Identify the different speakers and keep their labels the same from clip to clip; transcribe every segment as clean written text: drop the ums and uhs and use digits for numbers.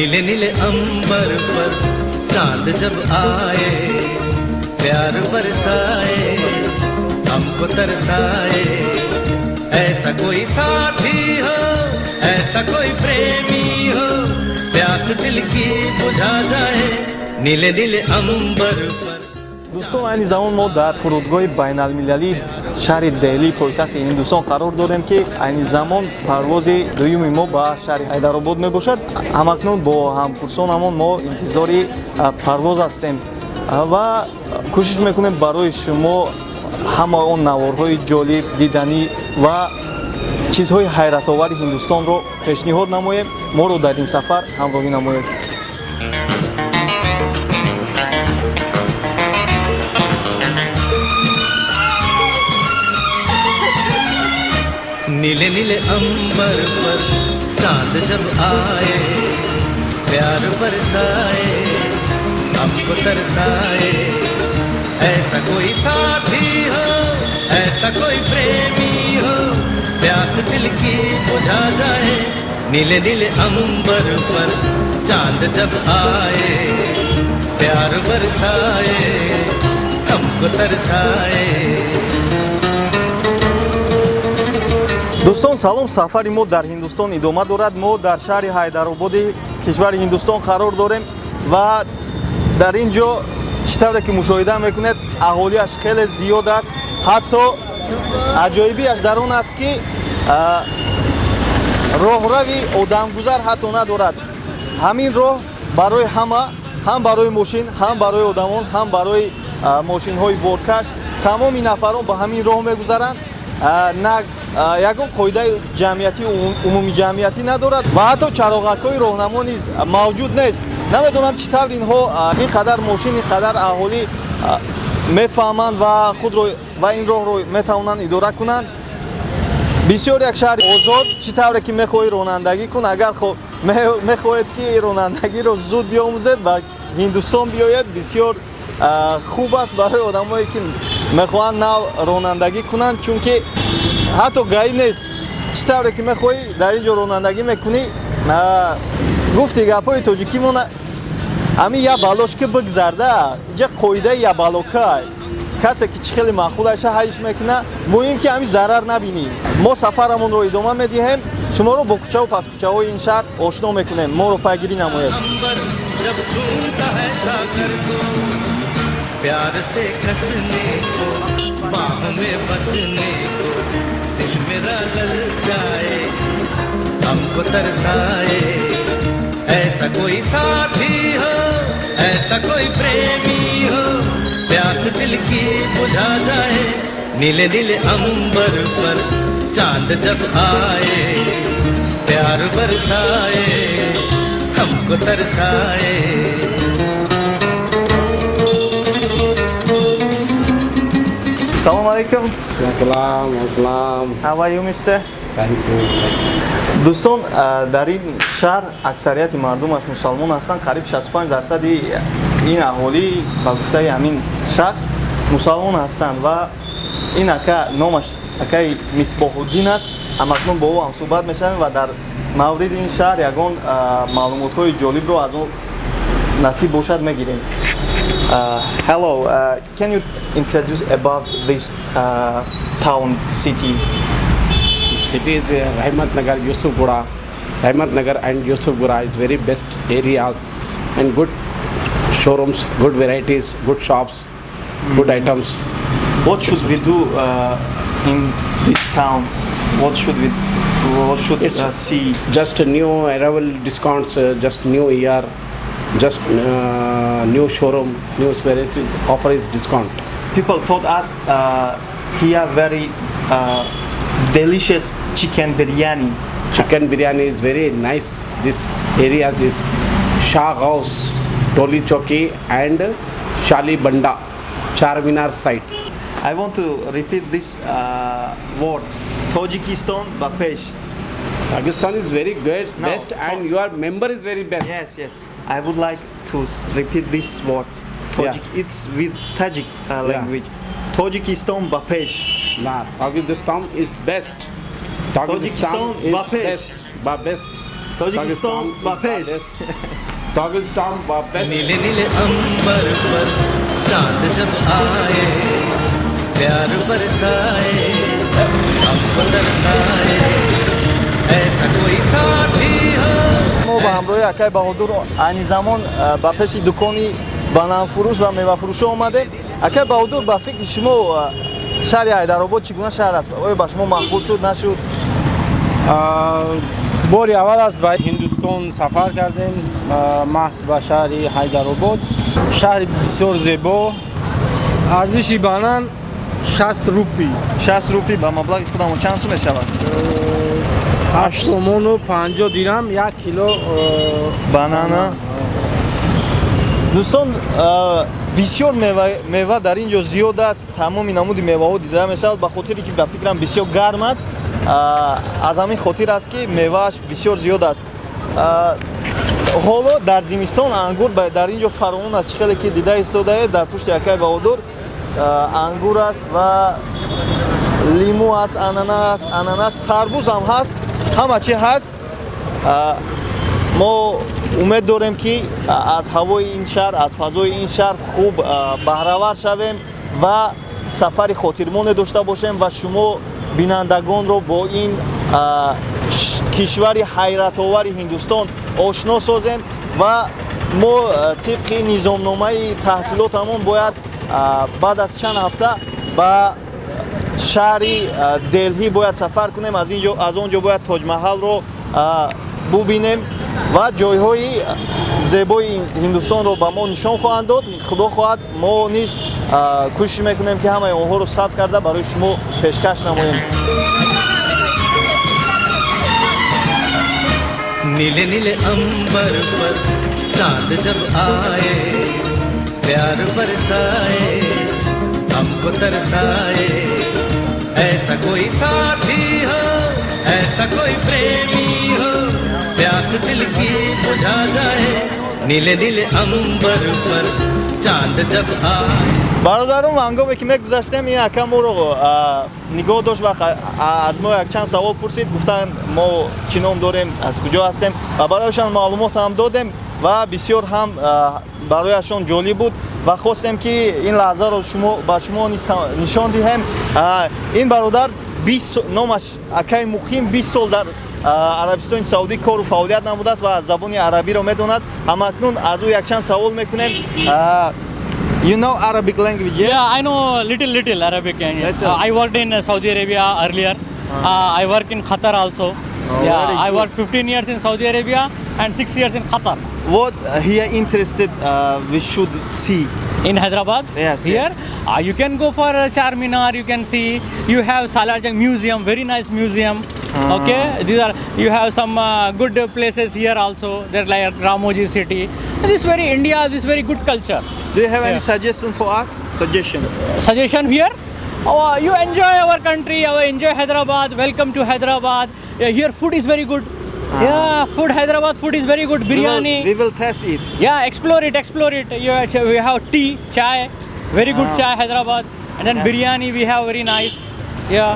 Speaker 1: नीले नीले अंबर पर चांद जब आए, प्यार बरसाए, हमको तरसाए। ऐसा कोई साथी हो, ऐसा कोई प्रेमी हो, प्यास दिल की बुझा जाए। नीले नीले अंबर पर।
Speaker 2: Дӯстон, айни замон мо дар фурудгоҳи байналмилалии шаҳри Деҳлӣ, пойтахти Ҳиндустон, қарор дорем, ки айни замон парвози дуюми мо ба шаҳри Ҳайдаробод мебошад. Ҳамакнун бо ҳамкурсонамон мо интизори парвоз ҳастем ва кӯшиш мекунем барои шумо ҳама он наворҳои ҷолиб, диданӣ ва чизҳои ҳайратовари Ҳиндустонро пешниҳод намоем. Моро дар ин сафар ҳамроҳӣ намоед.
Speaker 1: नीले नीले अंबर पर चांद जब आए, प्यार बरसाए, हमको तरसाए। ऐसा कोई साथी हो, ऐसा कोई प्रेमी हो, प्यास दिल की बुझा जाए। नीले नीले अंबर पर चांद जब आए, प्यार बरसाए, हमको तरसाए।
Speaker 2: Дӯстон, салом! Сафари мо дар Ҳиндустон идома дорад. Мо дар шаҳри Ҳайдарободи кишвари Ҳиндустон қарор дорем ва дар ин ҷо, чӣ тавре ки мушоҳида мекунед, аҳолиаш хеле зиёд аст. Ҳатто аҷоибиаш дар он аст, ки роҳрави одамгузар ҳатто надорад. Ҳамин роҳ барои ҳама, ҳам барои мошин, ҳам барои одамон, ҳам барои мошинҳои боркаш, тамоми нафарон ба ҳамин роҳ мегузаранд. На ягон қоидаи ҷамъиятӣ, умумиҷамъиятӣ надорад ва ҳатто чароғакҳои роҳнамо низ мавҷуд нест. Намедонам, чӣ тавр инҳо ин қадар мошин, ин қадар аҳолӣ мефаҳманд ва худро ва ин роҳро метавонанд идора кунанд. Бисёр як шаҳри озод. Чӣ тавре ки мехоҳӣ, ронандагӣ кун. Агар мехоҳед, ки ронандагиро зуд биомӯзед, ба Ҳиндустон биёед. Бисёр хуб аст барои одамое, ки мехоҳанд нав ронандагӣ кунанд, чунки ҳатто ГАИ нест. Чӣ тавре ки мехоҳӣ, дар ин ҷо ронандагӣ мекунӣ. Гуфти гапҳои тоҷикимона, ҳамин я балош ки бигзарда, инҷа қоидаи ябалока, касе ки чӣ хеле маъқулаша, ҳайш мекуна. Муҳим, ки ҳамин зарар набинӣ. Мо сафарамонро идома медиҳем, шуморо бо кӯчаву паскӯчаҳои ин шаҳр ошно мекунем. Моро пайгирӣ намоед.
Speaker 1: अंबर जब चूमता है सागर को, प्यार से कसने को, बाहों में बसने को दिल मेरा ललचाए, हमको तरसाए। ऐसा कोई साथी हो, ऐसा कोई प्रेमी हो, प्यास दिल की बुझा जाए। नीले नीले अंबर पर चांद जब आए, प्यार बरसाए, हमको तरसाए।
Speaker 2: Салом алейкум.
Speaker 3: Assalam, assalam.
Speaker 2: How are you, mister?
Speaker 3: Thank you.
Speaker 2: Дӯстон, дар ин шаҳр аксарияти мардумаш мусалмон ҳастанд. Қариб 65 дарсади ин аҳолӣ, ба гуфтаи ҳамин шахс, мусалмон ҳастанд. Ва ин ака номаш акаи Мисбоҳуддин аст. Ҳамакнун бо ӯ ҳамсӯҳбат мешавем ва дар мавриди ин шаҳр ягон маълумотҳои ҷолибро аз ӯ насиб бошад, мегирем. Hello, can you introduce about this town, city?
Speaker 3: City is Rahmat Nagar, Yousufguda. Rahmat Nagar and Yousufguda is very best areas and good showrooms, good varieties, good shops, good items.
Speaker 2: What should we do in this town? What should
Speaker 3: It's
Speaker 2: see?
Speaker 3: Just a new arrival discounts, just new year, just new showroom, new varieties offer is discount.
Speaker 2: People told us here very delicious chicken biryani.
Speaker 3: Chicken biryani is very nice. This areas is Shah House, Toli Choki and Shali Banda, Charminar side.
Speaker 2: I want to repeat these words. Тоҷикистон ба пеш.
Speaker 3: Pakistan is very good,
Speaker 2: No,
Speaker 3: best, and your member is very best.
Speaker 2: Yes. I would like to repeat these words. Tajik. It's with Tajik language. Тоҷикистон ба пеш.
Speaker 3: Nah, Pakistan is best.
Speaker 2: Тоҷикистон
Speaker 3: is
Speaker 2: ба пеш.
Speaker 3: Best. Ба best.
Speaker 2: Тоҷикистон ба пеш.
Speaker 3: Tajikistan ба best.
Speaker 1: नीले नीले अंबर पर चांद जब आए, प्यार बरसाए, हमको तरसाए, ऐसा कोई साथी हो।
Speaker 2: Мо ба ҳамроҳи акай Баҳодур айни замон ба пеши дукони бананфурӯш ва мевафурӯшо омадем. Акай Баҳодур, ба фикри шумо, шаҳри Ҳайдаробод чӣ гуна шаҳр аст? Оё ба шумо маъқул шуд, нашуд?
Speaker 4: Бори аввал аст ба Ҳиндустон сафар кардем, маҳз ба шаҳри Ҳайдаробод. Шаҳри бисёр зебо. Арзиши банан 60 рупӣ.
Speaker 2: 60 рупӣ ба маблағи худамон чанд сум мешавад?
Speaker 4: 8 сомону 50 дирам 1 кило.
Speaker 2: Банана. Дӯстон, бисёр мева дар ин ҷо зиёд аст, тамоми намуди меваҳо дида мешавад. Ба хотире ки ба фикрам бисёр гарм аст, аз ҳамин хотир аст, ки мевааш бисёр зиёд аст. Ҳоло дар зимистон ангур дар ин ҷо фаровон аст. Чӣ хеле ки дида истодаед, дар пушти акай Баҳодур ангур аст ва лиму аст, ананас, тарбуз ҳам ҳаст, ҳама чӣ ҳаст. Мо умед дорем, ки аз ҳавои ин шаҳр, аз фазои ин шаҳр хуб баҳравар шавем ва сафари хотирмоне дошта бошем ва шумо бинандагонро бо ин кишвари ҳайратовари Ҳиндустон ошно созем. Ва мо тибқи низомномаи таҳсилотамон бояд баъд аз чанд ҳафта ба шаҳри Делҳӣ бояд сафар кунем. Аз ин ҷо, аз он ҷо бояд Тоҷмаҳалро бубинем ва ҷойҳои зебои Ҳиндустонро ба мо нишон хоҳанд дод. Худо хоҳад, мо низ кӯшиш мекунем, ки ҳамаи онҳоро сабт карда барои шумо пешкаш намоем.
Speaker 1: नीले नीले अंबर पर चांद जब आए, प्यार बरसाए, हमको तरसाए, ऐसा कोई साथी हो, ऐसा कोई प्रेमी हो, प्यास दिल की बुझा जाए। नीले नीले अंबर पर चांद जब आए।
Speaker 2: Бародарум, ҳангоме ки мегузаштем, ин ака моро нигоҳ дошт ва аз мо якчанд савол пурсид. Гуфтанд, мо чӣ ном дорем, аз куҷо ҳастем, ва барояшон маълумот ҳам додем ва бисёр ҳам барояшон ҷолиб буд ва хостем, ки ин лаҳзаро шумо ба шумо низ нишон диҳем. Ин бародар номаш акаи Муқим, 20 сол дар Арабистони Саудӣ кору фаъолият намудааст ва забони арабиро медонад. Ҳамакнун аз ӯ якчанд савол мекунем. You know Arabic language, yes?
Speaker 5: Yeah, I know little little Arabic. And,
Speaker 2: Little.
Speaker 5: I worked in Saudi Arabia earlier. I work in Qatar also.
Speaker 2: Oh,
Speaker 5: Yeah,
Speaker 2: very
Speaker 5: I
Speaker 2: good.
Speaker 5: worked 15 years in Saudi Arabia and 6 years in Qatar.
Speaker 2: What here interested we should see?
Speaker 5: In Hyderabad,
Speaker 2: Yes,
Speaker 5: here,
Speaker 2: yes.
Speaker 5: You can go for Charminar. You can see. You have Salar Jung Museum, very nice museum. Okay, these are, you have some good places here also. They're like Ramoji City. This very India, this very good culture.
Speaker 2: Do you have any
Speaker 5: Yeah.
Speaker 2: suggestion for us? Suggestion.
Speaker 5: Suggestion here? Oh, you enjoy our country, our enjoy Hyderabad. Welcome to Hyderabad. Yeah, here food is very good. Yeah, food, Hyderabad food is very good. Biryani.
Speaker 2: We will test it.
Speaker 5: Yeah, explore it, explore it. You we have tea, chai, very good chai, Hyderabad. And then biryani we have very nice. Yeah.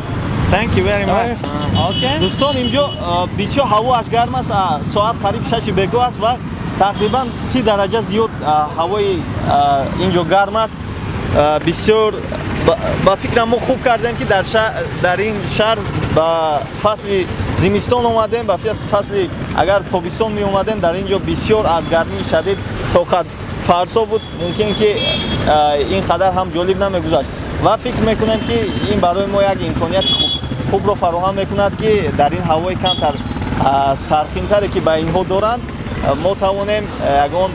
Speaker 2: Thank you very much.
Speaker 5: Okay.
Speaker 2: Дӯстон, инҷо бисёр ҳавоаш гарм аст. Соат қариб 6-и бегоҳ аст ва тақрибан 30 дараҷа зиёд ҳавои инҷо гарм аст. Бисёр ба фикрам, мо хуб кардем, ки дар ин шаҳр ба фасли зимистон омадем. Ба фасли агар тобистон меомадем, дар ин ҷо бисёр аз гармии шадид тоқат фарсо буд, мумкин ки ин қадар ҳам ҷолиб намегузашт. Ва фикр мекунем, ки ин барои мо як имконияти хубро фароҳам мекунад, ки дар ин ҳавои камтар сарқинтаре, ки ба инҳо доранд, мо тавонем ягон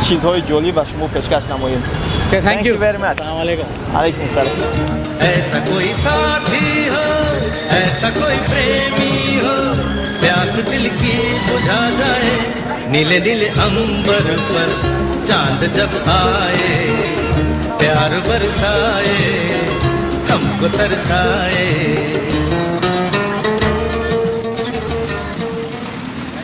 Speaker 2: чизҳои ҷолиб ба шумо пешкаш намоем.
Speaker 5: Okay, thank
Speaker 2: Thank
Speaker 5: you.
Speaker 2: you very much.
Speaker 5: Assalamu alaikum.
Speaker 2: Алайкум салом.
Speaker 1: ऐसा कोई साथी हो, ऐसा कोई प्रेमी हो, प्यास दिल की बुझा जाए। नीले नीले अंबर पर चांद जब आए, प्यार बरसाए, हमको तरसाए।